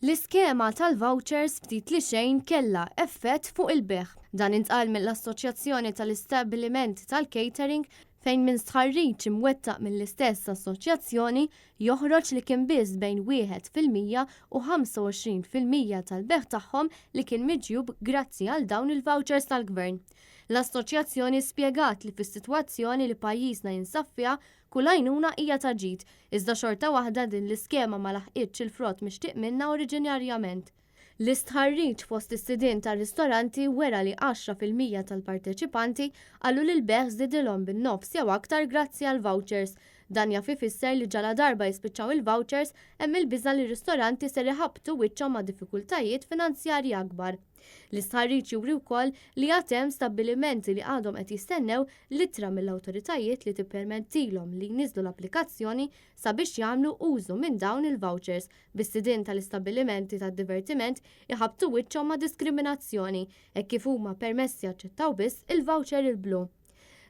L-iskema tal-vouchers ftit li xejn kellha effett fuq il-bejgħ. Dan intqal mill-Assoċjazzjoni tal-Istabbilimenti tal-Catering fejn minn stħarriġ imwettaq mill-istess assoċjazzjoni joħroġ li kien biss bejn 1% u 25% tal-bejgħ tagħhom li kien miġjub grazzi għal dawn il-vouchers tal-Gvern. L-assoċjazzjoni spjegat li fis-sitwazzjoni li pajjiżna jinsab fiha kull għajnuna hija ta' ġid, iżda xorta waħda din l-iskema ma laħqitx il-frott mixtieq minnha oriġinarjament. L-istħarriġ fost is-sidien tar-ristoranti wera li 10% tal-parteċipanti qalu li l-bejgħ żdidilhom bin-nofs jew aktar grazzi għall-vouchers. Dan jaf ifisser li ġaladarba jispiċċaw il-vouchers hemm il-biża' li r-ristoranti ser iħabbtu wiċċhom ma' diffikultajiet finanzjarji akbar. L-istħarriġ juri wkoll li għad hemm stabbilimenti li għadhom qed jistennew l-ittra mill-awtoritajiet li tippermettilhom li jniżżlu l-applikazzjoni sabiex jagħmlu użu minn dawn il-vouchers, bis-sidien tal-istabbilimenti tad-divertiment iħabbtu wiċċhom ma' diskriminazzjoni hekk kif huma permessi jaċċettaw biss il-voucher il-blu.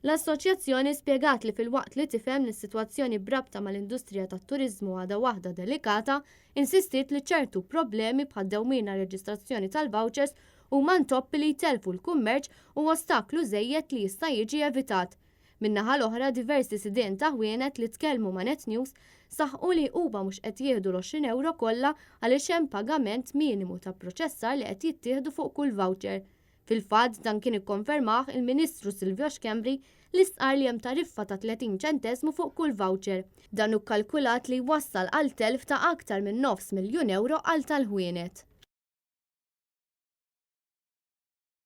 L-assoċjazzjoni spjegat li filwaqt li tifhem li s-sitwazzjoni b'rabta mal-industrija tat-turiżmu għadha waħda delikata, insistiet li ċertu problemi bħad-dewmien għar-reġistrazzjoni tal-vouchers huma intoppi li jtellfu l-kummerċ u ostaklu żejjed li jista' jiġi evitat. Min-naħa l-oħra diversi sidien ta' ħwienet li tkellmu ma' Net News saħqu li huma mhux qed jieħdu l-20 ewro kollha għaliex hemm pagament minimu ta' pproċessar li qed jittieħdu fuq kull voucher. Fil-fatt dan kien ikkonfermah il-Ministru Silvio Schembri li stqarr li hemm tariffa ta' 30 ċenteżmu fuq kull voucher. Dan hu kkalkulat li jwassal għal telf ta' aktar minn nofs miljun ewro għal tal-ħwienet.